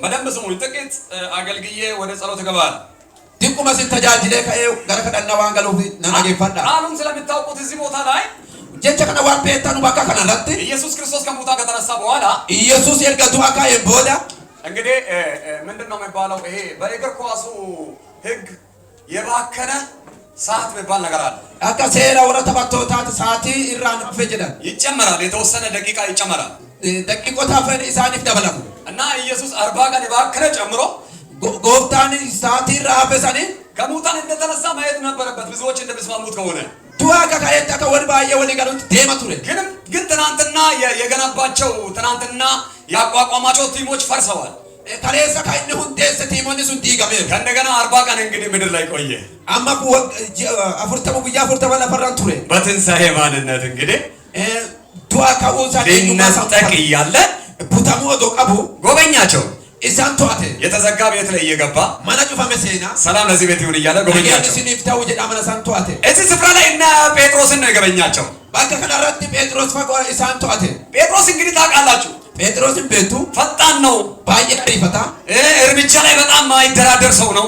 በደንብ ስሙኝ። ጥቂት አገልግዬ ወደ ጸሎት እገባለሁ። Xiqquma isin tajaajilee ka'ee gara kadhannaa waan galuuf na dhageeffadha. ቃሉን ስለምታውቁት እዚህ ቦታ ላይ Jecha kana waan beektanu bakka kana irratti ኢየሱስ ክርስቶስ ከሙታን ከተነሳ በኋላ Iyyasuus erga du'aa ka'een booda እንግዲህ ምንድን ነው የሚባለው? ይሄ በእግር ኳሱ ሕግ የባከነ ሰዓት የሚባል ነገር አለ። akka seera warra taphattootaatti sa'aatii irraan hafe jedhan. ይጨመራል፣ የተወሰነ ደቂቃ ይጨመራል። Daqiiqota hafan isaaniif dabalamu. እና ኢየሱስ 40 ቀን የባከነ ጨምሮ Gooftaan sa'aatii irraa hafe sanii ከሙታን እንደተነሳ ማየት ነበረበት፣ ብዙዎች እንደሚስማሙት ከሆነ። du'aa akka ka'etti akka warri baay'ee walii galutti deema ture. ግን ትናንትና የገነባቸው፣ ትናንትና ያቋቋማቸው ቲሞች ፈርሰዋል። Kaleessa kan inni hundeesse tiimonni sun diigameeru. ከእንደገና 40 ቀን እንግዲህ ምድር ላይ ቆየ። Amma 40 guyyaa 40 lafarraan ture. በትንሣኤ ማንነት እንግዲህ Du'aa ka'uu isaa eenyummaa isaa ሊነጠቅ እያለ butamuu odoo qabu ጎበኛቸው። isaan to'ate. የተዘጋ ቤት ላይ እየገባ Mana cufame seenaa. ሰላም ለዚህ ቤት ይሁን እያለ Nageenyi ጎበኛቸው። isiniif ta'u jedhaa mana isaan to'ate. እዚህ ስፍራ ላይ እነ ጴጥሮስን ነው የጎበኛቸው። Bakka kanarratti Phexros fagoo isaan to'ate. ጴጥሮስ እንግዲህ ታውቃላችሁ Phexrosin beektu ፈጣን ነው። baay'ee ariifata. እርምጃ ላይ በጣም ማይደራደር ሰው ነው።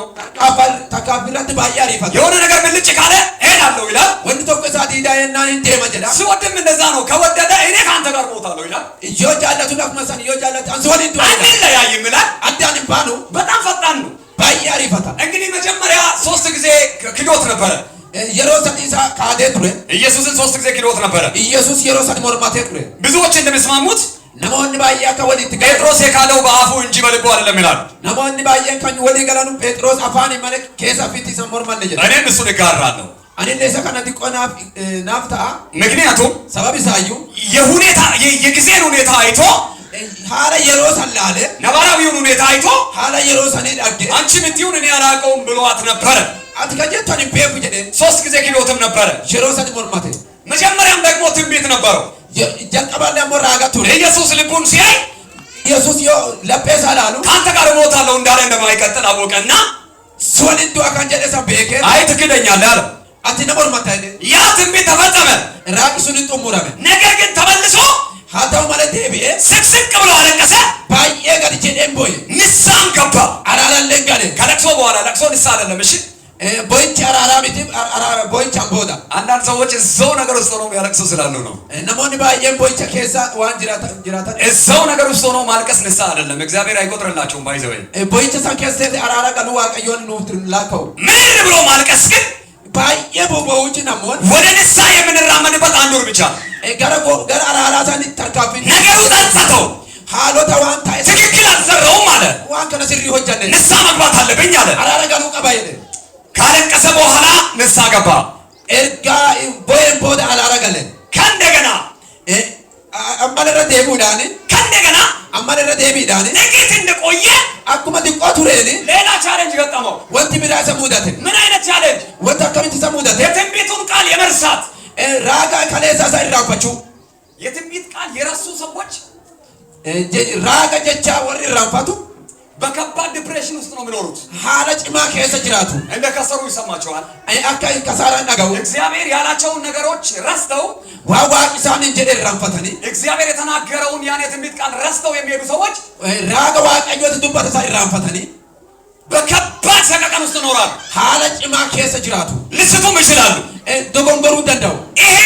Tarkaanfii irratti baay'ee ariifata. የሆነ ነገር ብልጭ ካለ እሄዳለሁ ይላል። Wanni tokko isaa diidaa yennaan hin deema jedha. ሲወድም እንደዛ ነው። ከወደደ እኔ ከአንተ ጋር እሞታለሁ ይላል። Yoo jaallatu akkuma san yoo jaallatu an si waliin du'a jedha. አንለያይም ይላል። Addaan hin baanu. በጣም ፈጣን ነው። Baay'ee ariifata. እንግዲህ መጀመሪያ ሶስት ጊዜ ክዶት ነበረ። Yeroo sadi isaa kaadee ture. ኢየሱስን ሶስት ጊዜ ክዶት ነበረ። Iyyasuus yeroo sadi mormatee ture. ብዙዎች እንደሚስማሙት Namoonni baay'ee akka walitti galan. ጴጥሮስ የካደው በአፉ እንጂ በልቡ አይደለም ይላሉ። Namoonni baay'een kan walii galanu Phexros afaan malee keessa ofiitti isa mormanne jedha. እኔም እሱን እጋራለሁ። Anillee isa kana xiqqoo naaf ta'a. ምክንያቱም Sababi isaayyuu የሁኔታ የጊዜን ሁኔታ አይቶ፣ haala yeroo san laale ነባራዊውን ሁኔታ አይቶ haala yeroo sanii dhagge አንቺ የምትይውን እኔ አላውቀውም ብሏት ነበረ። ati kan jettu ani hin beeku jedheen. ሶስት ጊዜ ክዶትም ነበረ። Yeroo sadi mormate. መጀመሪያም ደግሞ ትንቢት ነበረው። Jalqaballee ammoo raaga ture. ኢየሱስ ልቡን ሲያይ Yesuus yoo laphee isaa laalu ከአንተ ጋር እሞታለሁ እንዳለ እንደማይቀጥል አወቀና si waliin du'a kan jedhe san beekee አይ ትክደኛለህ አለው። ati na mormatta jedhe. ያ ትንቢት ተፈጸመ። Raaqi sun hin xumurame. ነገር ግን ተመልሶ Haa ta'u malee deebi'ee ስቅስቅ ብሎ አለቀሰ። baay'ee gadi jedheen booye. ንስሐም ገባ። Araarallee gale. ከለቅሶ በኋላ፣ ለቅሶ ንስሐ አይደለም። እሺ። Boo'ichi araaraa miti, araara boo'ichaan booda. አንዳንድ ሰዎች እዛው ነገር ውስጥ ሆነው የሚያለቅሱ ስላሉ ነው። Namoonni baay'een boo'icha keessa waan jiraatan እዛው ነገር ውስጥ ሆነው ማልቀስ ንስሐ አይደለም። እግዚአብሔር አይቆጥርላቸውም። By the way፣ boo'icha san keessatti araara galuu Waaqayyoon nuuf laaka'u. ምርር ብሎ ማልቀስ ግን Baay'ee boo'ichi namoonni ወደ ንስሐ የምንራመድበት አንዱ እርምጃ ነው። gara araaraa sanitti tarkaanfii. ነገሩ ጸጸተው። Haalota waan ta'e ትክክል አልሰራውም አለ። waan kana sirrii hojjanne ንስሐ መግባት አለብኝ አለ። araara galuu qaba jedhe. ካለቀሰ በኋላ ንስሐ ገባ። Erga boo'een booda araara gale. ከእንደገና Ammal irra deebi'uudhaan ከእንደገና ammal irra deebiidhaan ጥቂት እንደቆየ akkuma xiqqoo tureeni ሌላ challenge ገጠመው። wanti biraa isa mudate. ምን አይነት challenge? Wanta akkamitti isa mudate? የትንቢቱን ቃል የመርሳት። Raaga kaleessa isaa irraanfachuu. የትንቢት ቃል የረሱ ሰዎች Raaga jecha warri irraanfatu በከባድ depression ውስጥ ነው የሚኖሩት። haala cimaa keessa jiraatu. እንደ ከሰሩ ይሰማቸዋል። Akka kasaaran dhaga'u. እግዚአብሔር ያላቸውን ነገሮች ረስተው፣ Waan Waaqni isaaniin jedhe irraanfatanii እግዚአብሔር የተናገረውን ያን የትንቢት ቃል ረስተው የሚሄዱ ሰዎች raaga Waaqayyooti dubbata isaa irraanfatanii በከባድ ሰቀቀን ውስጥ ይኖራሉ። haala cimaa keessa jiraatu. ሊስቱም ይችላሉ። Dogongoruu danda'u. ይሄ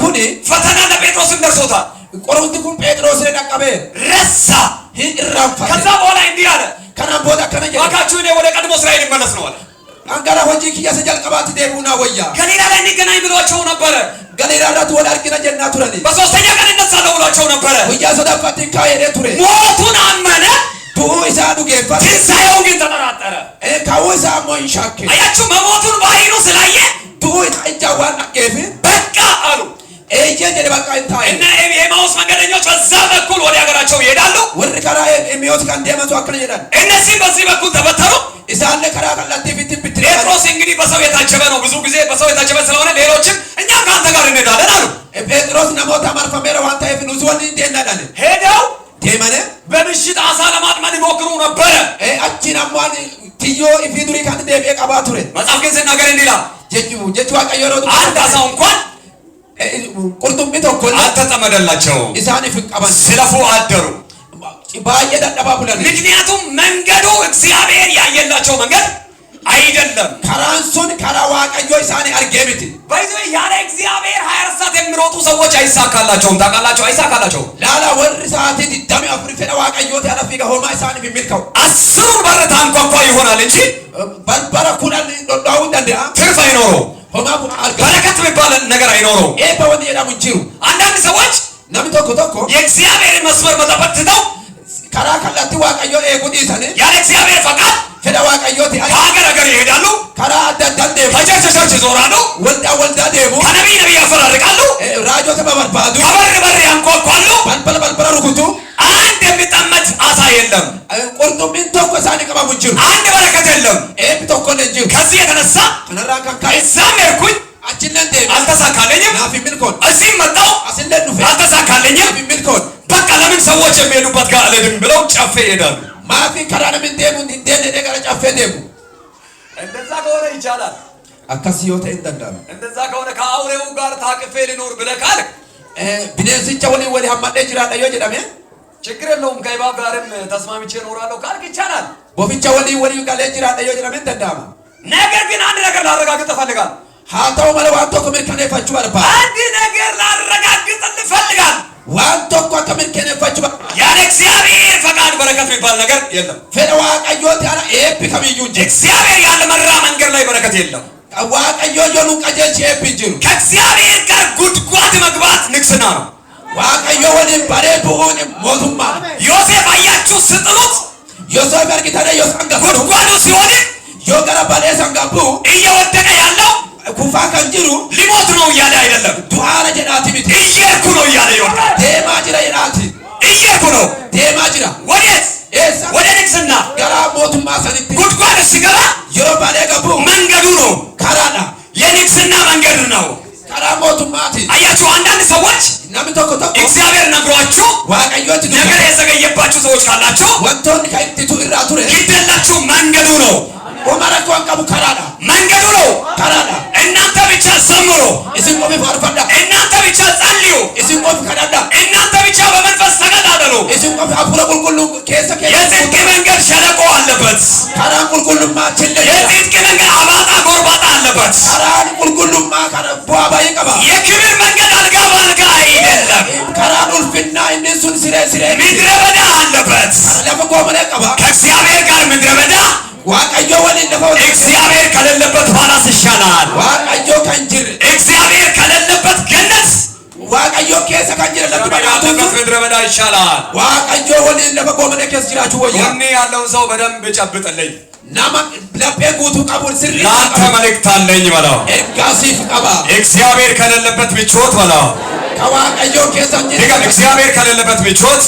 Kuni ፈተና ለጴጥሮስም ደርሶታል። qorumti kun Phexroosee dhaqqabee ረሳ። hin irraanfate. ከዛ በኋላ እንዲህ አለ፣ Kanaan booda akkana jedhe. እባካችሁ እኔ ወደ ቀድሞ ስራዬ ልመለስ ነው አለ። An gara hojii kiyya isa jalqabaatti deebi'uu naa wayya. ገሊላ ላይ እንገናኝ ብሏቸው ነበረ። Galiilaa irratti wal argina jennaa turani. በሶስተኛ ቀን እነሳለሁ ብሏቸው ነበረ። Guyyaa sadaffaatti hin kaa'ee ture. ሞቱን አመነ፣ Du'uu isaa dhugeeffate. ትንሣኤውን ግን ተጠራጠረ። Ka'uu isaa ammoo hin shakke. አያችሁ፣ መሞቱን በዓይኑ ስላየ Du'uu isaa ijaan waan dhaggeef በቃ አሉ። eeyyee jedhe bakka hin taa'e. እነ የኤማሁስ መንገደኞች በዛ በኩል ወደ ሀገራቸው ይሄዳሉ። Warri karaa Emiyoos kan deemantu akkana jedhan. እነዚህም በዚህ በኩል ተበተኑ። Isaallee karaa kallattii fitti bittinee. ጴጥሮስ እንግዲህ በሰው የታጀበ ነው። ብዙ ጊዜ በሰው የታጀበ ስለሆነ ሌሎችም እኛም ከአንተ ጋር እንሄዳለን አሉ። Phexros namoota marfameera waan ta'eef nus waliin deemna jedhani. ሄደው Deemane በምሽት አሳ ለማጥመድ ይሞክሩ ነበረ። achiin ammoo ani tiyyoo ifii durii kan deebi'ee qabaa ture. መጽሐፍ ግን ሲናገር እንዲህ ይላል፣ Jechi Waaqayyo yeroo አንድ አሳ እንኳን qurxummii tokko illee አልተጠመደላቸውም። isaaniif hin qaban. ሲለፉ አደሩ። Baay'ee dadhabaa bulani. ምክንያቱም መንገዱ እግዚአብሔር ያየላቸው መንገድ አይደለም። Karaan sun karaa Waaqayyoo isaanii argee miti. By the way ያለ እግዚአብሔር 24 ሰዓት የሚሮጡ ሰዎች አይሳካላቸውም። ታውቃላችሁ? አይሳካላቸውም። Laala warri sa'aatii 24 fedha Waaqayyooti ala fiiga homaa isaaniif hin milkaa'u. 10ሩን በር ታንኳኳ ይሆናል እንጂ Balbala 10 dhodhaa'uu hin danda'a. ትርፍ አይኖረውም። Homaa bu'aa argatu. በረከት የሚባል ነገር አይኖረውም። Eebba wanni jedhamu hin jiru. አንዳንድ ሰዎች Namni tokko tokko የእግዚአብሔርን መስመር መጠበቅ ትተው karaa kallattii Waaqayyoo eeguu dhiisanii ያለ እግዚአብሔር ፈቃድ fedha Waaqayyooti ala ከሀገር ሀገር ይሄዳሉ። karaa adda addaan deemu. ከ church church ይዞራሉ። Waldaa waldaa deemu. ከነቢይ ነቢይ ያፈራርቃሉ። Raajota barbaadu. ከበር በር ያንኳኳሉ። Balbala balbala rukutu. አንድ የሚጠመድ አሳ የለም። Qurxummiin tokko isaanii qabamu hin jiru. አንድ በረከት የለም። Eebbi tokko illee hin jiru. ከዚህ የተነሳ Kanarraa kan ka'e እዛም ሄድኩኝ achillee deeme. አልተሳካለኝም፣ Naaf hin milkoon. እዚህም መጣሁ Asillee dhufe. አልተሳካለኝም። Naaf hin milkoon. በቃ ለምን ሰዎች የሚሄዱበት ጋር አልሄድም ብለው ጨፌ ይሄዳሉ። Maafi karaa namni hin deemu hin deemne gara caffee deemu. እንደዛ ከሆነ ይቻላል። Akkas yoo ta'e hin danda'amu. እንደዛ ከሆነ ከአውሬው ጋር ታቅፌ ልኖር ብለህ ካልክ Bineensicha waliin walii hammadhee jiraadha yoo jedhame ችግር የለውም። ከእባብ ጋርም ተስማምቼ እኖራለሁ ካልክ ይቻላል። boficha waliin walii galee jiraadha yoo jedhame hin danda'ama. ነገር ግን አንድ ነገር ላረጋግጥ እፈልጋለሁ። Haa ta'u malee waan tokko mirkaneeffachuu barbaada. አንድ ነገር ላረጋግጥልህ እፈልጋለሁ። Waan tokko akka mirkaneeffachuu barbaada. ያለ እግዚአብሔር ፈቃድ በረከት የሚባል ነገር የለም። Fedha Waaqayyooti ala eebbi kamiyyuu hin jiru. እግዚአብሔር ያልመራ መንገድ ላይ በረከት የለም። Waaqayyoo yoo nu qajeelche eebbi hin jiru. ከእግዚአብሔር ጋር ጉድጓድ መግባት ንግስና ነው። Waaqayyoo waliin baree bu'uun mootummaadha. ዮሴፍ አያችሁ ስጥሉት Yoosef argitanii yoo isaan gabbatu ጉድጓዱ ሲወድቅ yoo gara balee isaan gabbu እየወደቀ ያለው kufaa kan jiru ሊሞት ነው እያለ አይደለም፣ du'aara jedhaati miti. እየሄድኩ ነው እያለ ይወድቃል። Deemaa jira jedhaati. እየሄድኩ ነው። Deemaa jira. ወዴት? Eessa? ወደ ንግስና። Gara mootummaa sanitti. ጉድጓድ ሲገባ Yeroo balee gabbu መንገዱ ነው፣ karaadha. የንግስና መንገድ ነው። Karaa mootummaati. አያችሁ አንዳንድ ሰዎች Namni tokko tokko እግዚአብሔር ነግሯችሁ Waaqayyootti ነገር dubbata. የዘገየባችሁ ሰዎች ካላችሁ Wantoonni kan ittitu irraa ture ግድ የላችሁ፣ መንገዱ ነው፣ homaa rakkoo hin qabu karaadha. መንገዱ ነው። Karaadha. እናንተ ብቻ ዘምሩ፣ Isin qofi faarfadha. እናንተ ብቻ ጸልዩ፣ Isin qofi kadhadha. እናንተ ብቻ በመንፈስ ተቀጣጠሉ። Isin qofi hafuura qulqulluu keessa የጽድቅ keessa. መንገድ ሸለቆ አለበት። Karaan qulqullummaa chillee jira. የጽድቅ መንገድ አባጣ ጎርባጣ አለበት። Karaan qulqullummaa kana bu'aa baay'ee qaba. የክብር መንገድ አልጋ በአልጋ አይደለም፣ Karaan ulfinnaa inni sun siree siree miti. ምድረ በዳ አለበት። Lafa goomalee qaba. ከእግዚአብሔር ጋር ምድረ በዳ፣ Waaqayyoo waliin lafa waliin. እግዚአብሔር ከሌለበት palace ይሻላል። Waaqayyoo kan jirre. እግዚአብሔር ከሌለበት ገነት፣ Waaqayyoo keessa kan jire lafti እግዚአብሔር badhaatuun ያለበት sun ምድረ በዳ ይሻላል። Waaqayyoo waliin lafa goomalee keessa jiraachuu wayyaa. ጎኔ ያለውን ሰው በደንብ ጨብጥልኝ። Nama laphee guutuu qabuun sirrii ለአንተ qaba. መልእክት አለኝ በለው። Ergaa siif qaba. እግዚአብሔር ከሌለበት ምቾት በለው። Ka Waaqayyoo keessa hin ድገም። jirre. እግዚአብሔር ከሌለበት ምቾት፣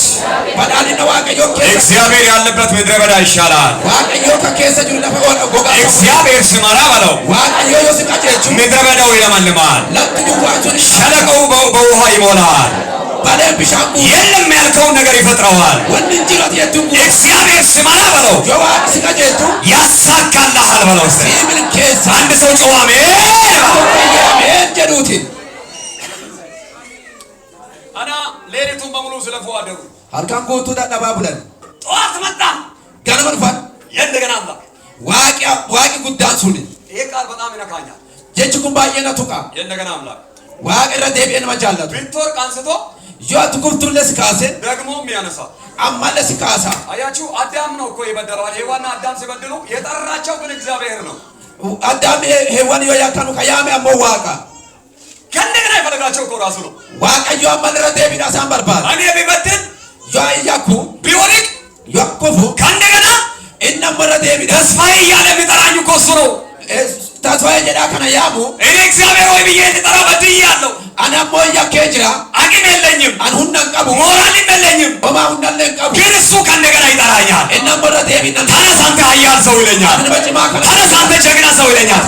Badhaadhina Waaqayyoo keessa. እግዚአብሔር ያለበት ምድረ በዳ ይሻላል። Waaqayyoo kan keessa jiru lafa gogaa. እግዚአብሔር ሲመራ በለው Waaqayyoo yoo si qajeelchu ምድረ በዳው ይለመልማል፣ lafti duwwaan sun ሸለቆው በውሃ ይሞላል። baleen bishaan guutu. የለም ያልከውን ነገር ይፈጥረዋል። Wanni hin jiru ati jettuun guutu. እግዚአብሔር ሲመራ በለው Yoo waaqni si qajeelchu ያሳካልሃል በለው። እስኪ si milkeessa. አንድ ሰው ጮኸ አሜን። Tokko ameen jedhuuti. እና ሌሊቱን በሙሉ ስለፉ አደሩ። Halkan guutuu dadhabaa bulan. ጠዋት መጣ Ganama dhufan የእንደገና አምላክ። waaqi waaqi guddaan suni. ይሄ ቃል በጣም ይነካኛል። Jechi kun baay'ee na tuqa. የእንደገና አምላክ Waaqa irra deebi'ee nama jaallatu. ብትወርቅ አንስቶ Yoo ati kuftullee si kaase ደግሞም ያነሳል። ammallee si kaasa. አያችሁ አዳም ነው እኮ የበደለው። ሔዋንና አዳም ሲበድሉ የጠራቸው ግን እግዚአብሔር ነው። Addaam heewwan yoo yakkanu ka yaame ammoo waaqa. ከእንደገና የፈለጋቸው እኮ ራሱ ነው። Waaqayyo ammallee irra deebiidha isaan barbaada. እኔ ቢበድል Yoo ani yakku ቢወድቅ yoo kufu ከእንደገና inni ammoo irra deebiidha. ተስፋዬ እያለ የሚጠራኝ እኮ እሱ ነው። Tasfaayee jedhaa kana yaamu እኔ እግዚአብሔር ሆይ ብዬ እንድጠራ በድያለሁ። ani ammoo yakkee jira. አቅም የለኝም፣ Ani humna hin qabu. ሞራልም የለኝም። Homaa humnallee hin qabu. ግን እሱ ከእንደገና ይጠራኛል። Inni ammoo irra deebiidha. ተነስ አንተ ኃያል ሰው ይለኛል። Ani nama cimaa kana. ተነስ አንተ ጀግና ሰው ይለኛል።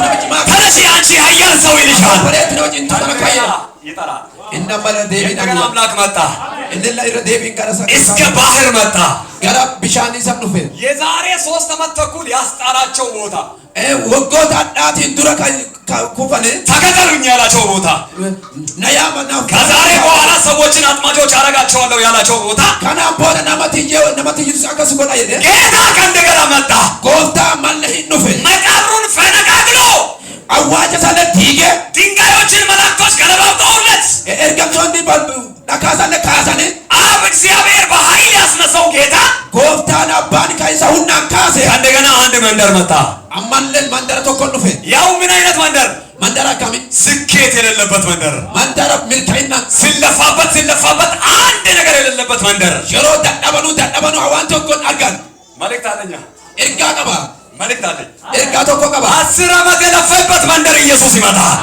ተነስ አንቺ ኃያል ሰው ይልሻል። Bareetti nama cimtuu kana kayyee. ይጠራል። Inni amma irra deebiidha. እንደገና አምላክ መጣ፣ Inni irra deebiin gara እስከ isa ባህር መጣ። gara bishaanii san dhufe. የዛሬ 3 ዓመት ተኩል ያስጣላቸው ቦታ Waggoota dhaatiin dura kufane ተከተሉኝ ያላቸው ቦታ፣ ነያመና ከዛሬ በኋላ ሰዎችን አጥማጆች አደርጋቸዋለሁ ያላቸው ቦታ Kanaan booda nama tiyyee nama tiyyuu akkas godha jedhe ጌታ ከእንደገና መጣ። Gooftaa ammallee hin dhufe። መቃብሩን ፈነቃቅሎ Awwaacha isalee diigee ድንጋዮችን መላእክቶች ገለባብጠውለት ergamtoonni dhakaa isalee kaasanii አብ እግዚአብሔር በኃይል ያስነሳው ጌታ Gooftaan abbaan kan isa humnaan kaase ከእንደገና አንድ መንደር መጣ። ammallee mandara tokko dhufe። ያው ምን አይነት መንደር? Mandara akkamii? ስኬት የሌለበት መንደር። Mandara milkaa'ina ሲለፋበት ሲለፋበት አንድ ነገር የሌለበት መንደር። Yeroo dadhabanuu dadhabanuu waan tokko hin argan። መልእክት አለኛ። Ergaa qaba። መልእክት አለኝ። Ergaa tokko qaba። 10 ዓመት የለፋበት መንደር ኢየሱስ ይመጣል።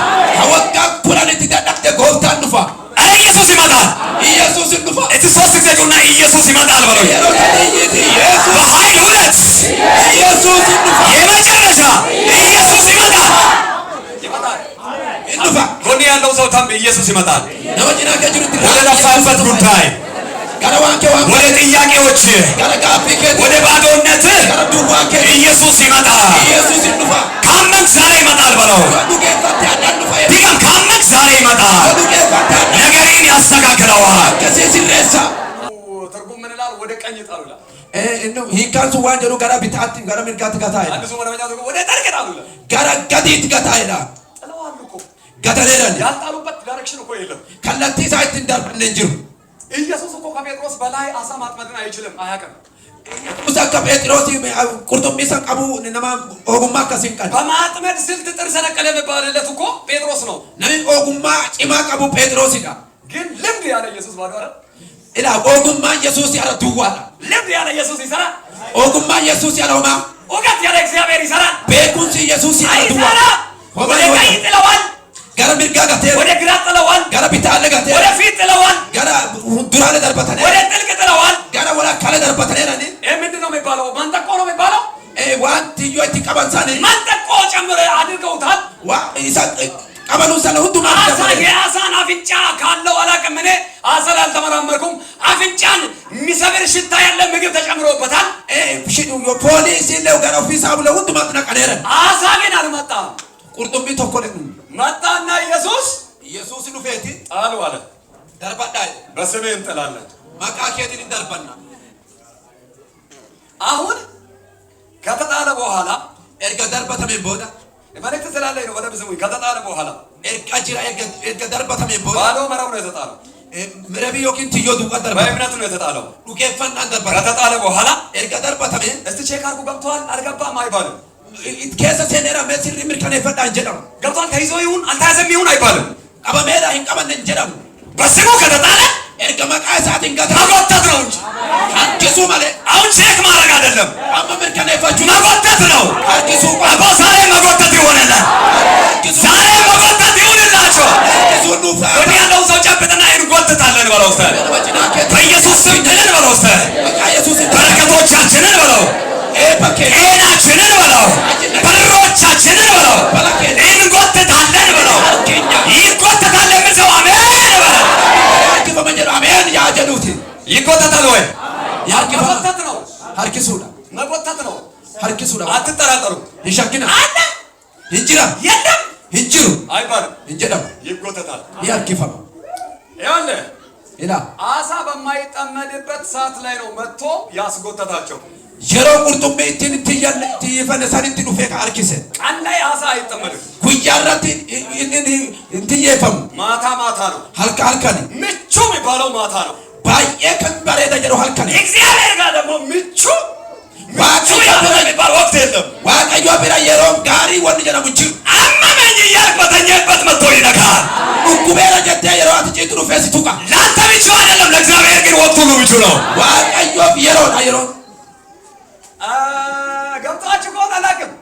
Waggaa 10 itti dadhabde gooftaan dhufa። ኧረ ኢየሱስ ይመጣል። Iyesuus hin dhufa። እቲ ሶስት ጊዜ ጩና ኢየሱስ ይመጣል በለው። Yeroo sadii Yesuus በኃይል ሁለት Iyesuus hin dhufa። የመጨረሻ ኢየሱስ ይመጣል። ይመጣል። Hin dhufa። ጎን ያለው ሰው ታም ኢየሱስ ይመጣል። Nama cinaa kee jirutti ወደ ለፋበት ጉዳይ፣ gara waan kee waan ወደ ጥያቄዎች፣ gara gaaffii keetii ወደ ባዶነት gara duwwaa kee ኢየሱስ ይመጣል። Iyesuus hin dhufa። ካመንክ ዛሬ ይመጣል በለው። Yoo dhugeeffatte har'aan dhufa jedhe። ድገም፣ ካመንክ ዛሬ ይመጣል። Yoo dhugeeffatte har'aan ነገሬን ያስተካክለዋል። akkasii sirreessa። ትርጉም ምን ይላል? ወደ ቀኝ ጣሉ ይላል። Hiikkaan sun waan jedhu gara bitaatti gara mirgaatti gataa jedha። አንድ ሰው መደበኛ ትርጉም ወደ ጥልቅ ጣሉ ይላል። Gara gadiitti gataa jedha። ጥለዋል እኮ። Gataneerani። ያልጣሉበት direction እኮ የለም። Kallattii isaa ittiin darbanne hin jiru። ኢየሱስ እኮ ከጴጥሮስ በላይ አሳ ማጥመድን አይችልም፣ አያውቅም። Yesuus akka Phexroosii qurxummii san qabu nama ogummaa akkasii hin qabu። በማጥመድ ስልት ጥርስ ነቀለ የሚባልለት እኮ ጴጥሮስ ነው። Namni ogummaa cimaa qabu Phexroosidha። ግን ልምድ ያለ ኢየሱስ ባዶ አይደል? Ilaa ogummaan Yesuus yaala duwwaadha። ልምድ ያለ ኢየሱስ ይሰራል። Ogummaan Yesuus yaala homaa። እውቀት ያለ እግዚአብሔር ይሰራል። Beekumsi Yesuus yaala duwwaadha። አይሰራም። ወደ ቀኝ ጥለዋል፣ Gara mirgaa gateera። ወደ ግራ ጥለዋል፣ Gara bitaallee gateera። ወደ ፊት ጥለዋል፣ Gara duraalee darbatanii ወደ ጥልቅ ጥለዋል። gara walakkaalee darbataniirani። ይህ ምንድን ነው የሚባለው? መንጠቆ ነው የሚባለው። Waan tiyyoo itti qaban sani መንጠቆ ጨምረ አድርገውታል። waa isa qabanuu sana hundumaa አሳ darbatanii። የአሳን አፍንጫ ካለው አላውቅም። እኔ አሳ ላይ አልተመራመርኩም። አፍንጫን የሚሰብር ሽታ ያለ ምግብ ተጨምሮበታል። Foolii isiillee gara ofiisaa bulee hundumaatti naqaneeran። አሳ ግን አልመጣም። Qurxummii tokko መጣና ኢየሱስ Yesuus dhufeeti ጣሉ አለ። darbadhaa jedhe። በስሜ እንጥላለን። Maqaa keetiin hin darbanna። አሁን ከተጣለ በኋላ Erga darbatameen booda መልእክት ስላለኝ ነው። በደንብ ስሙኝ። ከተጣለ በኋላ erga jira erga erga darbatameen booda ባዶ መረብ ነው የተጣለው። marabii yookiin tiyyoo duwwaa darbata። በእምነት ነው የተጣለው። Dhugeeffannaan darbata። ከተጣለ በኋላ Erga darbatameen እስቲ check አድርጉ፣ ገብቷል አልገባም አይባልም። keessa seeneera mee sirrii mirkaneeffadhaa hin jedhamu። ገብቷል ተይዞ ይሁን አልተያዘም ይሁን አይባልም። Qabameera hin qabanne hin jedhamu። በስሙ ከተጣለ Erga maqaa isaatiin gatame መጎተት ነው እንጂ harkisuu malee አሁን check ማድረግ አይደለም፣ amma mirkaneeffachuu መጎተት ነው። harkisuu qofa። አቦ ዛሬ መጎተት ይሆንልህ። Harkisuu ዛሬ መጎተት ይሁንላቸው። harkisuu nuuf haa ወዲህ ያለውን ሰው ጨብጥና እንጎትታለን በለው እስተ nama cinaa keetti በኢየሱስ ስም ጥልን በለው እስተ maqaa Yesuusin በረከቶቻችንን በለው፣ eebba keenya ጤናችንን በለው፣ በሮቻችንን በለው፣ እንጎትታለን በለው። ይጎተታል የሚል ሰው አሜን በለው። harkifama jedhu ameen yaa jedhuuti። ይጎተታል ወይ? Harkifama መጎተት ነው፣ harkisuudha መጎተት ነው። harkisuudha። አትጠራጠሩ። Hin shakkina። አለ Hin jira የለም hin jiru አይባልም። hin jedhamu። ይጎተታል። Ni harkifama። ይኸውልህ Ilaa አሳ በማይጠመድበት ሰዓት ላይ ነው መጥቶ ያስጎተታቸው። yeroo qurxummii ittiin tiyyifanne sanitti dhufee ka harkise። ቀን ላይ አሳ አይጠመድም። Guyyaa irratti inni hin tiyyeeffamu። ማታ ማታ ነው። Halka halkani። ምቹ የሚባለው ማታ ነው። Baay'ee kan bareeda jedhu halkani። እግዚአብሔር ጋር ደግሞ ምቹ ምቹ ያልሆነ የሚባል ወቅት የለም። Waaqayyo bira yeroon gaarii wanni jedhamu hin jiru። አመመኝ እያልክ በተኛበት መጥቶ ይነካል። Dhukkubeera jettee yeroo ati ciitu dhufee si tuqa። ለአንተ ምቹ አይደለም፣ ለእግዚአብሔር ግን ወቅቱ ሁሉ ምቹ ነው። Waaqayyoof yeroodha yeroon። ገብቷችሁ ከሆነ አላውቅም።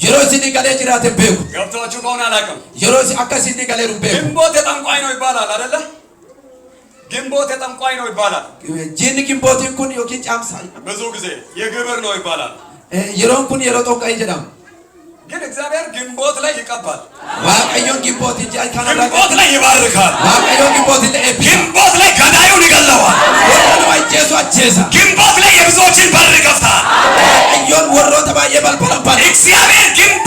Yeroo isinii galee jiraate hin beeku። ገብቷችሁ ከሆነ አላውቅም። Yeroo akka isinii galeeru hin beeku። ግንቦት የጠንቋይ ነው ይባላል አይደለ? ግንቦት የጠንቋይ ነው ይባላል። Jiini gimbootiin kun yookiin caamsaa ብዙ ጊዜ የግብር ነው ይባላል። yeroon kun yeroo xonqayii jedhama። ግን እግዚአብሔር ግንቦት ላይ ይቀባል። Waaqayyoon gimbootiin ji'a kanarraa ግንቦት ላይ ይባርካል። Waaqayyoon gimbootiin eebbisa። ግንቦት ላይ ገዳዩን ይገለዋል። Warra nama ajjeesu ajjeesa። ግንቦት ላይ የብዙዎችን በር ይከፍታል። Waaqayyoon warroota baay'ee balbala bana። እግዚአብሔር ግንቦት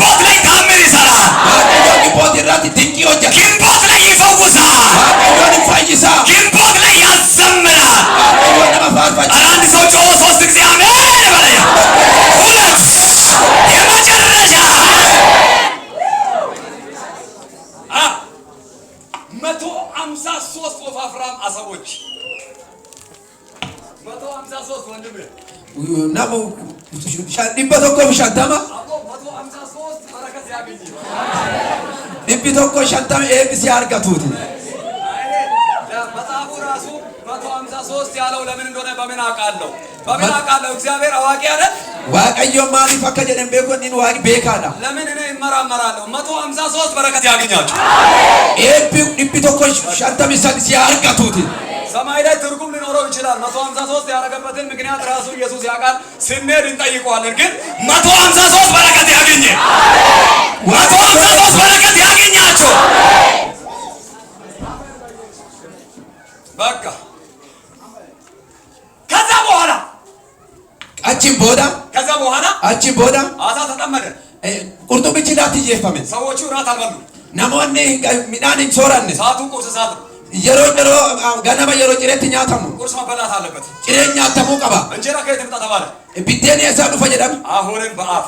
hojjeta. ግንቦት ላይ ይፈውሳል። Waaqayyoon hin fayyisa. ግንቦት ላይ ያዘምራል። Waaqayyoon nama faarfachiisa. ኧረ አንድ ሰው ጮሆ ሶስት ጊዜ አሜን በለያ። ሁለት የመጨረሻ 153 ወፋፍራም አሳዎች 153 ወንድሜ Nama 150 አቦ 153 በረከት ያገኝ 150 eebbisee argatuuti. መጽሐፉ ራሱ 153 ያለው ለምን እንደሆነ በምን አውቃለሁ? በምን አውቃለሁ? እግዚአብሔር አዋቂ አይደል? Waaqayyo maaliif akka jedhan beeku inni waaqi beekaadha. ለምን እኔ እመራመራለሁ? 153 በረከት ያገኛቸው። Eebbi 153 si argatuuti. ሰማይ ላይ ትርጉም ሊኖረው ይችላል። 153 ያደረገበትን ምክንያት ራሱ ኢየሱስ ያውቃል። ስንሄድ እንጠይቀዋለን። ግን 153 በረከት ያገኘ 153 በረከት ያገኛቸው። በቃ ከዛ በኋላ Achiin booda ከዛ በኋላ achiin booda አሳ ተጠመደ። qurxummichi laatti ijjeeffame. ሰዎቹ እራት አልበሉ። Namoonni midhaan hin sooranne. ሰዓቱ ቁርስ ሰዓት ነው። Yeroo yeroo ganama yeroo cireetti nyaatamu. ቁርስ መበላት አለበት። Cireen nyaatamuu qaba. እንጀራ ከየት ይምጣ ተባለ። Biddeen eessaa dhufa jedhame. አሁንም በአፍ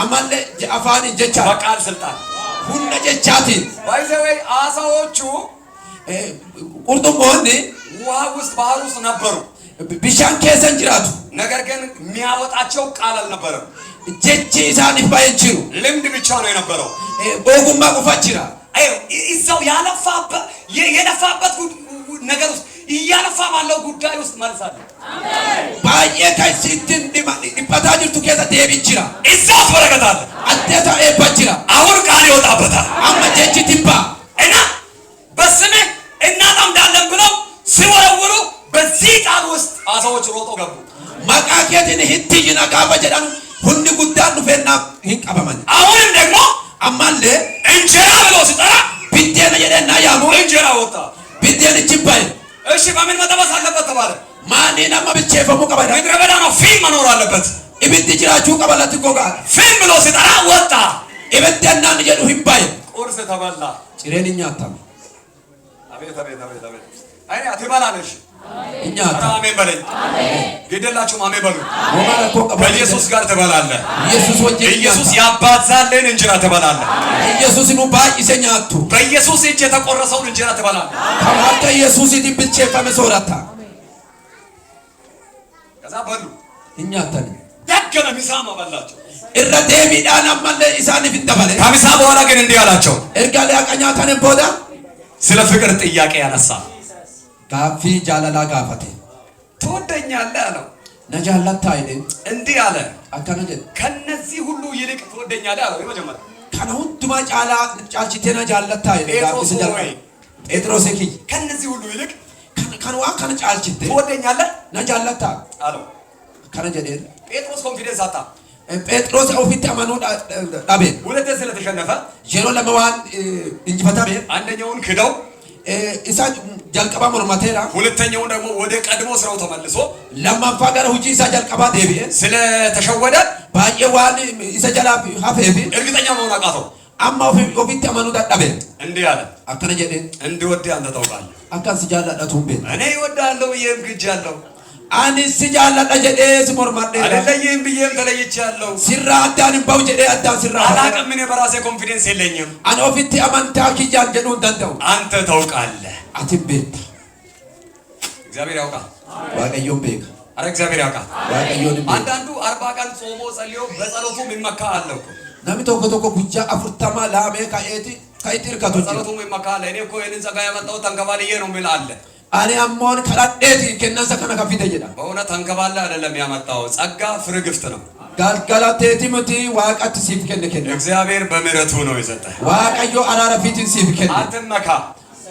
Ammallee afaaniin jecha በቃል ስልጣን humna jechaatiin by the way አሳዎቹ qurxummoonni ውሃ ውስጥ ባህር ውስጥ ነበሩ። bishaan keessa hin jiraatu. ነገር ግን የሚያወጣቸው ቃል አልነበረም። Jechi isaaniif baay'ee hin jiru. ልምድ ብቻ ነው የነበረው። Ogummaa qofa jira. አየው እዛው ያለፋበት የለፋበት ነገር ውስጥ እያለፋ ባለው ጉዳይ ውስጥ መልስ አለ። Baay'ee kan ittiin dhiphataa jirtu keessa deebii jira. እዛ ውስጥ በረከት አለ። Addeessa eebba jira. አሁን ቃል ይወጣበታል Amma jechi tibbaa. እና በስምህ እናጠምዳለን ብለው ሲወረውሩ በዚህ ቃል ውስጥ አሳዎች ሮጦ ገቡ። Maqaa keetiin hin tiyyina gaafa jedhan humni guddaan dhufeennaaf hin qabaman. አሁንም ደግሞ Ammallee እንጀራ ብሎ ሲጠራ biddeena jedhennaa yaamu እንጀራ ወጣ። biddeenichi bahe. እሺ በምን መጠበስ አለበት ተባለ። Maaliin amma bilcheeffamuu qaba jedhan. ምድረ በዳ ነው፣ ፊም መኖር አለበት። Ibiddi jiraachuu qaba latti gogaadha. ፊም ብሎ ሲጠራ ወጣ። Ibiddi annaan jedhu hin bahe. ቁርስ ተበላ። Cireen hin nyaatame. አቤት አቤት አቤት አቤት! አይ ትበላለሽ። Hin ኧረ nyaatame. አሜን በለኝ። ግደላችሁም አሜን በሉ። Homaa rakkoo qaba. ከኢየሱስ ጋር ትበላለህ። Yesuus wajjin ኢየሱስ nyaata. ያባዛልን እንጀራ ትበላለህ። Yesuus nu baay'ise nyaattu. በኢየሱስ እጅ የተቆረሰውን እንጀራ ትበላለህ። Kan harka Yesuusiitiin bilcheeffame sooratta. ከዛ በሉ። Hin nyaatani. ደገመ፣ ምሳም አበላቸው። Irra deebiidhaan ammallee isaaniif hin dabale. ከምሳ በኋላ ግን እንዲህ አላቸው፣ Erga laaqa nyaataniin booda ስለ ፍቅር ጥያቄ ያነሳ። gaaffii jaalalaa gaafate. ትወደኛለህ አለው። Na jaallattaa jedheen እንዲህ አለ፣ akkana jedhe. ከነዚህ ሁሉ ይልቅ ትወደኛለህ አለው። የመጀመሪያ Kana hundumaa caalaa caalchitee na jaallattaa jedhe ጴጥሮስ gaaffii isa ሆይ jalqaba. Phexros kiyya. ከነዚህ ሁሉ ይልቅ Kan waan kana caalchitte ትወደኛለህ na jaallattaa አለው። akkana jedheen. ጴጥሮስ confidence አጣ። Phexros ofitti amanuu dhabe. ሁለቴ ስለተሸነፈ Yeroo lama waan injifatame አንደኛውን ክደው isa jalqabaa mormateera. ሁለተኛውን ደግሞ ወደ ቀድሞ ስራው ተመልሶ Lammaffaa gara hojii isaa jalqabaa deebi'e. ስለተሸወደ Baay'ee waan isa jalaa hafeefi እርግጠኛ መሆን አቃተው። amma ofitti amanuu dadhabe. እንዲህ አለ፣ Akkana jedheen እንድወድህ አንተ ታውቃለህ። akkan si jaalladhatu hin beektu. እኔ እወድሃለሁ ብዬም ክጄአለሁ፣ Ani si jaalladha jedhee si mormadheera. አልለይህም ብዬም ተለይቼአለሁ። Sirraa addaan hin ba'u jedhee addaan sirraa hafeera. አላቅም፣ እኔ በራሴ confidence የለኝም። Ani ofitti amantaa kiyyaan jedhuu hin danda'u. አንተ ታውቃለህ። Ati hin beekta. እግዚአብሔር ያውቃል። Waaqayyoon beeka. አረ እግዚአብሔር ያውቃል። Waaqayyoon hin beeka. አንዳንዱ 40 ቀን ጾሞ ጸልዮ በጸሎቱ የሚመካ አለ እኮ። Namni tokko tokko guyyaa 40 laamee ka'eeti kan itti hirkatu jira. በጸሎቱ የሚመካ አለ። እኔ እኮ ይህንን ጸጋ ያመጣሁት ተንከባልዬ ነው የሚል አለ። Ani ammoon kadhadheeti kennansa kana kan fide jedha. በእውነት ተንከባለ አይደለም ያመጣው፣ ጸጋ free gift ነው። Galgalateeti miti waaqatti siif kenne kenne. እግዚአብሔር በምሕረቱ ነው የሰጠህ። Waaqayyo araara fiitiin siif kenne. አትመካ።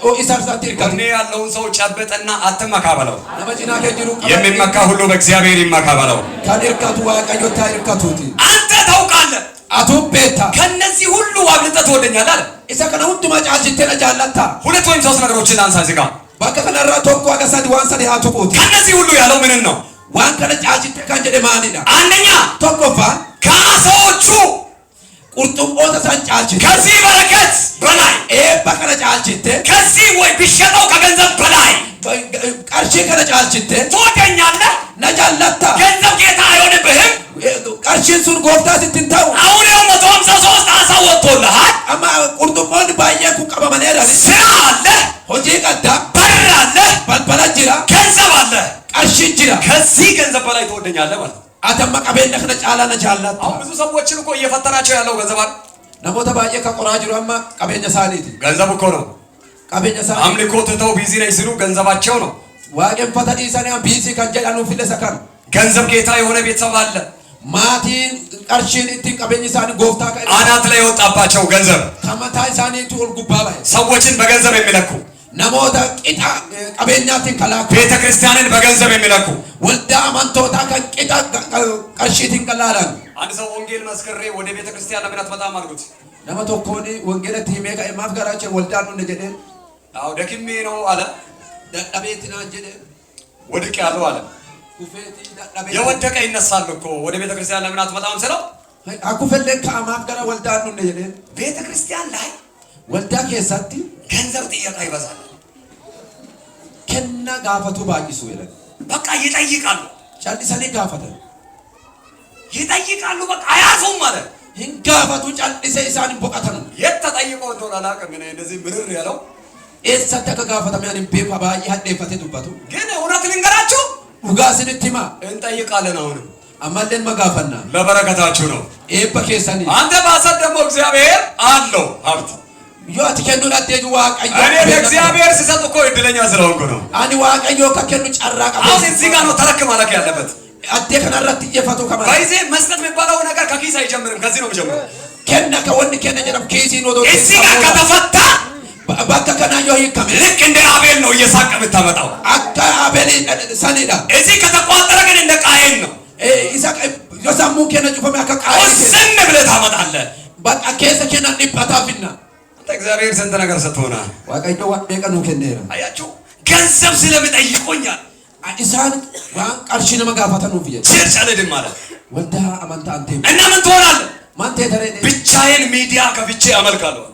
Oo isa irratti hirkatu. ጎኔ ያለውን ሰው ጨብጥና አትመካ በለው። Nama cinaa kee jiru የሚመካ ሁሉ በእግዚአብሔር ይመካ በለው። kan hirkatu waaqayyotti haa hirkatuuti. አንተ ታውቃለህ፣ Atuu beekta. ከነዚህ ሁሉ አብልጠህ ትወደኛለህ አለ። Isa kana hundumaa caalchittee na jaallatta. ሁለት ወይም ሶስት ነገሮችን ላንሳ እዚህ ጋር። Bakka kanarraa tokko haga sadi waan sadi haa tuquuti. ከነዚህ ሁሉ ያለው ምንን ነው? Waan kana caalchittee kan jedhe maalidha? አንደኛ Tokkoffaan ከዓሣዎቹ Qurxummoota san caalchitte. ከዚህ በረከት በላይ፣ Eebba kana caalchitte. ከዚህ ወይ ቢሸጠው ከገንዘብ በላይ Qarshii kana caalchitte. ትወደኛለህ። Na jaallatta. ገንዘብ ጌታ አይሆንብህም። Qarshiin sun gooftaa sitti hin ta'u. አሁን ይኸው 153 ዓሣ ወጥቶልሃል። Amma qurxummoonni baay'een kun qabamaniiru. ስራ አለ፣ Hojii qabda. በር አለ፣ Balbala jira. ገንዘብ አለ። Qarshiin jira. ከዚህ ገንዘብ በላይ ትወደኛለህ ማለት ነው። Ati amma qabeenya kana caalaa na jaallatta. አሁን ብዙ ሰዎችን እኮ እየፈተናቸው ያለው ገንዘብ አለ። Namoota baay'ee kan qoraa jiru amma qabeenya isaaniiti. ገንዘብ እኮ ነው። Qabeenya isaanii. አምልኮ ትተው busy ነኝ ሲሉ ገንዘባቸው ነው። Waaqeffata dhiisanii busy kan jedhanuuf illee isa kana. ገንዘብ ጌታ የሆነ ቤተሰብ አለ። Maatiin qarshiin ittiin qabeenyi isaanii gooftaa kan አናት ላይ የወጣባቸው ገንዘብ፣ kan mataa isaaniitu ol gubbaa bahe. ሰዎችን በገንዘብ የሚለኩ፣ Namoota qixa qabeenyaatiin kalaaku. ቤተ ክርስቲያንን በገንዘብ የሚለኩ። Waldaa amantootaa kan qixa qarshiitiin kan laalan. አንድ ሰው ወንጌል መስክሬ ወደ ቤተ ክርስቲያን ለምን አትመጣም አልኩት። Nama tokkoon wangeelatti himee ka'e maaf garaacha waldaan dhufne jedhee አዎ ደክሜ ነው አለ። dadhabeetti naan jedhee ወድቅ ያለው አለ። kufeetii dadhabee. የወደቀ ይነሳል እኮ፣ ወደ ቤተ ክርስቲያን ለምን አትመጣም ስለው Akufellee ka'a maaf gara waldaan dhufne jedhee ቤተ ክርስቲያን ላይ waldaa keessatti ገንዘብ ጥየቃ ይበዛል። kennaa gaafatu baay'isu jedhan. በቃ ይጠይቃሉ፣ Callisanii gaafatan. ይጠይቃሉ። በቃ አያዙም አለ። Hin gaafatu callisee isaan hin boqotanu. የት ተጠይቆ እንደሆነ አላውቅም። እኔ እንደዚህ ምርር ያለው Eessatti akka gaafatame ani hin beeku baay'ee hadheeffatee dubbatu. ግን እውነት ልንገራችሁ Dhugaa isinitti himaa. እንጠይቃለን። አሁንም Ammallee ma gaafanna. ለበረከታችሁ ነው። Eebba keessanii. አንተ ባሰብ ደግሞ እግዚአብሔር አለው ሀብት። Yoo ati kennuu dhabdee Waaqayyo. እኔ ለእግዚአብሔር ስሰጥ እኮ እድለኛ ስለሆንኩ ነው። Ani Waaqayyo akka kennu carraa qaba. አሁን እዚህ ጋር ነው ተረክ ማለት ያለበት። Addee kanarratti xiyyeeffatu qaba. በይዜ መስጠት የሚባለው ነገር ከኪስ አይጀምርም። ከዚህ ነው የሚጀምረው። Kenna ka wanni kenna jedhamu kiisiin odoo እዚህ ጋር ከተፈታ Bakka kanaa yoo hiikame ልክ እንደ አቤል ነው እየሳቀ የምታመጣው። akka Abeelii sanidha. እዚህ ከተቋጠረ ግን እንደ ቃየን ነው። Isa yoo sammuun keenya cufame akka Qaayeen ዝም ብለህ ታመጣለህ። bakka keessa keenya dhiphataa finna. አንተ እግዚአብሔር ስንት ነገር ሰጥቶናል። Waaqayyo waan meeqa nuu kenneera. አያችሁ ገንዘብ ስለሚጠይቁኛል Isaan waan qarshii nama gaafatanuuf jedhe. church አልሄድም አለ። Waldaa amantaa an deemu. እና ምን ትሆናለህ? Maan ta'e taree ብቻዬን ሚዲያ ከፍቼ አመልካለሁ።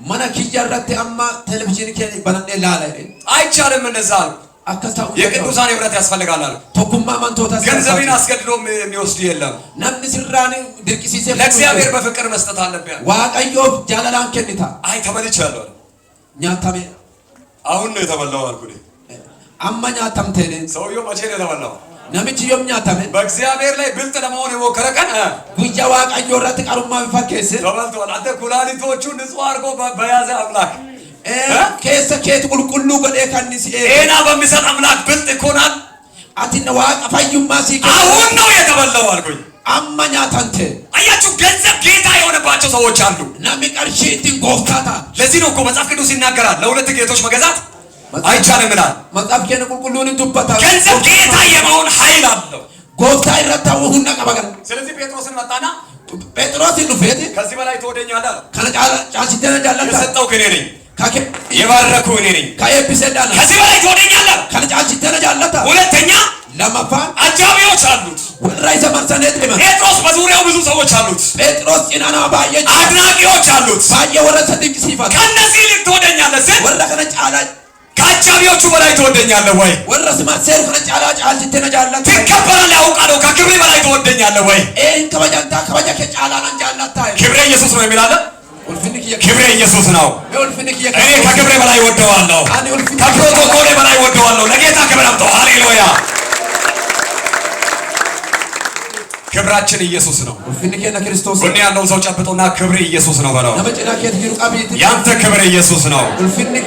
mana kiyya irratti amma televizyiinii keenya banadhee laala jedhe. አይቻልም እንደዛ አሉ። Akkas ta'uu danda'u. የቅዱሳን ህብረት ያስፈልጋል አሉ። Tokkummaa amantootaas ገንዘቤን barbaachisa. አስገድዶ የሚወስድ የለም። Namni sirraan dirqisiisee ለእግዚአብሔር በፍቅር መስጠት አለብህ። Waaqayyoof jaalalaan kennita. አይ ተበልቻለሁ አለ። Nyaatame. አሁን ነው የተበላው አልኩ እኔ። Amma nyaatamteen. ሰውየው መቼ ነው የተበላው? Namichi yoom nyaatame? በእግዚአብሔር ላይ ብልጥ ለመሆን የሞከረ ቀን Guyyaa Waaqayyoo irratti qarummaa fakkeesse. ተበልቷል። አንተ ኩላሊቶቹ ንጹህ አድርጎ በያዘ አምላክ፣ Keessa keetu qulqulluu godhee kan inni si eege. ጤና በሚሰጥ አምላክ ብልጥ ይኮናል። Ati na Waaqa fayyummaa sii kennu. አሁን ነው የተበላው አልኩኝ። Amma nyaatamte. አያችሁ ገንዘብ ጌታ የሆነባቸው ሰዎች አሉ። Namni qarshii ittiin gooftaa ta'a. ለዚህ ነው እኮ መጽሐፍ ቅዱስ ይናገራል፣ ለሁለት ጌቶች መገዛት አይቻልም ይላል። Matsaaf keenya qulqulluun hin dubbata. ገንዘብ ጌታ የመሆን ኃይል አለው። Gooftaa irratti ta'uu humna qaba kana. ስለዚህ ጴጥሮስን መጣና Phexrosin dhufeeti ከዚህ በላይ ትወደኛለህ አለው። kana caalchittee na jaallatta. የሰጠው እኔ ነኝ፣ Ka የባረኩ እኔ ነኝ። ka eebbisee dhaala. ከዚህ በላይ ትወደኛለህ። Kana caalchittee na jaallata. ሁለተኛ Lammaffaan አጃቢዎች አሉት። warra isa marsanii deeman. ጴጥሮስ በዙሪያው ብዙ ሰዎች አሉት፣ Phexros cinaa nama baay'ee jira. አድናቂዎች አሉት። Baay'ee warra isa dinqisiifatu. ከነዚህ ይልቅ ትወደኛለህ ስል Warra kana caalaa ከአጃቢዎቹ በላይ ትወደኛለህ ወይ? warra si marseeru kana caalaa caalchittee na jaallatta. ትከበራለህ አውቃለሁ። ከክብሬ በላይ ትወደኛለህ ወይ? Ee hin kabajamtaa kabaja kee caalaa nan jaallatta. ክብሬ ኢየሱስ ነው የሚል አለ። Ulfinni kiyya ክብሬ ኢየሱስ ነው። Mee ulfinni kiyya እኔ ከክብሬ በላይ ወደዋለሁ። Ani ulfinni ከፕሮቶኮሌ በላይ ወደዋለሁ። ለጌታ ክብር አምጡ። ሃሌሉያ! ክብራችን ኢየሱስ ነው። Ulfinni keenya Kiristoos. ጎን ያለውን ሰው ጨብጦና ክብሬ ኢየሱስ ነው በለው። Nama cinaa keetti jiru qabiiti. ያንተ ክብር ኢየሱስ ነው። Ulfinni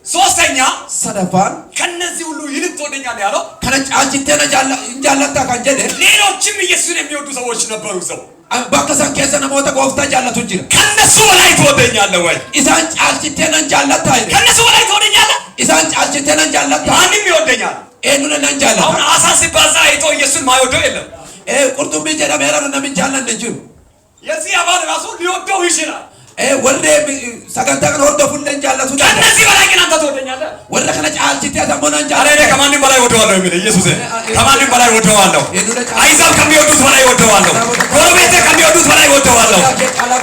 ሶስተኛ sadaffaan ከነዚህ ሁሉ ይልቅ ትወደኛለህ ያለው kana caalchittee na hin jaallatta kan jedhe ሌሎችም ኢየሱስን የሚወዱ ሰዎች ነበሩ። ሰው bakka san keessa namoota gooftaa jaallatu jira. ከነሱ በላይ ትወደኛለህ ወይ? Isaan caalchittee nan jaallatta jedhe. ከነሱ በላይ ትወደኛለህ? Isaan caalchittee nan jaallatta. ማንም ይወደኛል። Eenyuun nan አሁን jaallata? አሳ ሲባዛ አይቶ ኢየሱስን ማይወደው የለም። Qurxummii jedhameera namni hin jaallanne hin jiru. የዚህ አባል ራሱ ሊወደው ይችላል። Warri sagantaa kana hordofullee hin jaallatu danda'a. ከነዚህ በላይ ግን አንተ ትወደኛለህ። Warra kana caalchittee ati ammoo nan ኧረ እኔ jaalladha. ከማንም በላይ ወደዋለሁ የሚል ኢየሱስ ከማንም በላይ ወደዋለሁ። አይዛብ ከሚወዱት በላይ ወደዋለሁ። ጎረቤት ጎረቤቴ ከሚወዱት በላይ እወደዋለሁ።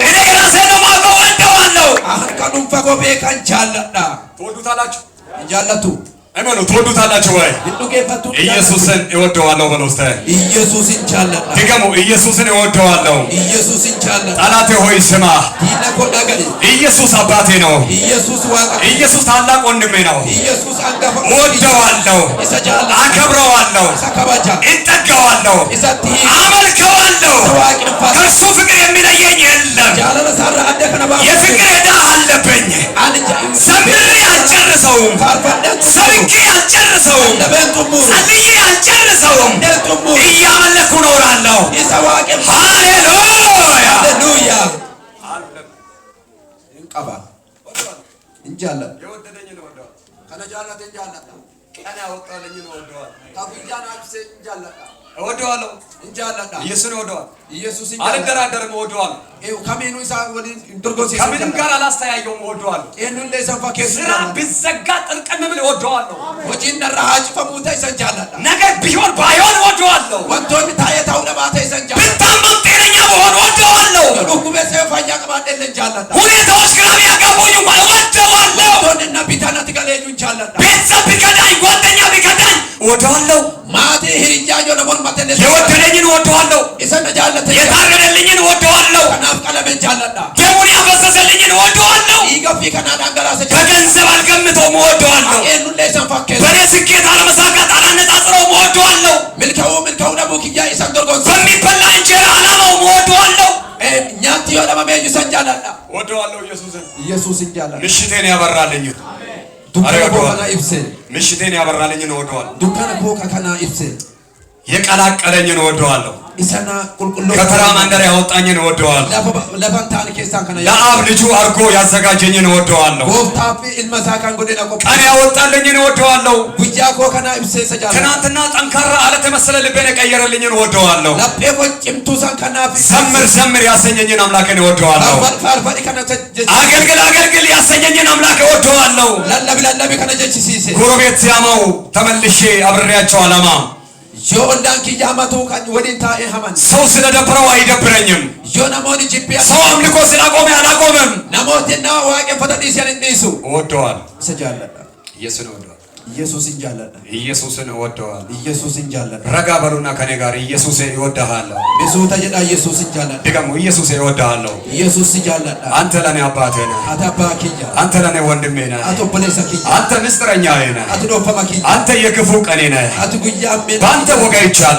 እኔ ራሴን ነው የማውቀው፣ እወደዋለሁ። Akka dhuunfaa koo beekan jaalladha. ትወዱታላችሁ? Hin jaallattu. እመኑ፣ ትወዱታላችሁ ወይ? Hin dhugeeffattu. ኢየሱስን እወደዋለሁ በለው እስቲ። Iyesuusin jaalladha. ድገሙ፣ ኢየሱስን እወደዋለሁ። Iyesuusin jaalladha. ጠላቴ ሆይ ስማ፣ Diina koo dhaga'i. ኢየሱስ አባቴ ነው። Iyesuus Waaqa. ኢየሱስ ታላቅ ወንድሜ ነው። Iyesuus hangafa. እወደዋለሁ፣ Isa jaalladha. አከብረዋለሁ፣ Isa kabaja. እጠጋዋለሁ፣ Isatti hiika. አመልከዋለሁ። Isa waaqeffata. ከእርሱ ፍቅር የሚለየኝ የለም። Jaalala isaarraa adda kana baasu. የፍቅር ዕዳ አለብኝ። Ani ዘምሬ አልጨርሰውም። faarfadheen xumuru. ሰብኬ አልጨርሰውም። Lallabeen xumuru. ጸልዬ አልጨርሰውም። Lallabeen xumuru. እያመለኩ እኖራለሁ። Isa waaqeffata. ሃሌሉያ። Halleluuyaa. Hin qaba. Hin jaalladha. የወደደኝን እወደዋለሁ። Kana jaallate hin jaalladha. ቀን ያወጣልኝን እወደዋለሁ። Ka guyyaa naa ibsee hin jaalladha. እወደዋለሁ። Hin jaalladha. ኢየሱስን እወደዋለሁ። Iyesuus hin jaalladha. አልደራደርም። እወደዋለሁ። Kamiinuu isaa waliin hin dorgomsiisu. ከምንም ጋር አላስተያየውም። እወደዋለሁ። Eenyullee isaan fakkeessu. ስራ ቢዘጋ ጥርቅም ብል እወደዋለሁ። Hojiin narra haa cufamuu ta'e isan jaalladha. ነገር ቢሆን ባይሆን እወደዋለሁ። Wantoonni taa'ee ta'uu dhabaa ta'e isan jaalladha. ብታመም ጤነኛ ብሆን እወደዋለሁ። Yoo dhukkubee se'ee fayyaa qabaadhe illee hin jaalladha. ሁኔታዎች ግራ ቢያጋቡኝ እንኳን እወደዋለሁ። Wantoonni na bitaa natti galee iyyuu hin jaalladha. ቤተሰብ ቢከዳኝ፣ ጓደኛ ቢከዳኝ እወደዋለሁ። Maatii hiriyyaa yoo na mormate illee isa jaalladha. የወደደኝን እወደዋለሁ። Isa na jaallate jaalladha. የታረደልኝን እወደዋለሁ። Kanaaf qalame hin jaalladha. ደሙን ያፈሰሰልኝን እወደዋለሁ። Dhiiga ofii kanaa dhangalaase jaalladha. በገንዘብ አልገምተውም፣ እወደዋለሁ። Eenyullee isan fakkeessu. በእኔ ስኬት አለመሳካት አላነጻጽረውም፣ እወደዋለሁ። Milkaa'uu milkaa'uu dhabuu kiyyaa isan dorgomsa. በሚበላ እንጀራ አላማውም፣ እወደዋለሁ። Nyaatti yoo dhabame iyyuu isan jaalladha. እወደዋለሁ ኢየሱስን። Yesuus hin jaalladha. ምሽቴን ያበራልኝን Dukkana koo kana ibse. ምሽቴን ያበራልኝን እወደዋለሁ። Dukkana koo kana ibse. የቀላቀለኝን እወደዋለሁ። Isa na qulqulluu. ከተራ መንደር ያወጣኝን እወደዋለሁ። Lafa hin taane keessaan kana ለአብ ልጁ አድርጎ ያዘጋጀኝን እወደዋለሁ። Gooftaa fi ilma isaa kan godhe na ቀን qophaa'e. ያወጣልኝን እወደዋለሁ። Guyyaa koo kana ibsee isa jaalladha. ትናንትና ጠንካራ አለት የመሰለ ልቤን የቀየረልኝን እወደዋለሁ። Laphee koo cimtuu san kanaaf ዘምር ዘምር ያሰኘኝን አምላክን እወደዋለሁ። Faarfadhi kana jechi. አገልግል አገልግል ያሰኘኝን አምላክ እወደዋለሁ። Lallabi lallabi kana jechisiise. ጎረቤት ሲያማው ተመልሼ አብሬያቸው አላማም። Yoo ollaan kiyya hamatu kan waliin taa'ee haman. ሰው ስለደበረው አይደብረኝም። Yoo namoonni jibbee ሰው አምልኮ ስላቆመ አላቆምም። namooti nama waaqeffata dhiisan hin dhiisu. እወደዋለሁ። Isa jaalladha. ኢየሱስን እወደዋለሁ። Yesuusin jaalladha. ኢየሱስን እወደዋለሁ። Yesuusin jaalladha. ረጋ በሉና ከኔ ጋር ኢየሱሴ እወድሃለሁ። Besuuta jedhaa Yesuusin jaalladha. ድገሙ፣ ኢየሱሴ እወድሃለሁ። Yesuus si jaalladha. አንተ ለኔ አባቴ ነህ። Ati abbaa kiyya. አንተ ለኔ ወንድሜ ነህ። Ati obboleessa kiyya. አንተ ምስጢረኛዬ ነህ። Ati dhoofama kiyya. አንተ የክፉ ቀኔ ነህ። Ati guyyaa ammeen. በአንተ ወጋይቻለሁ።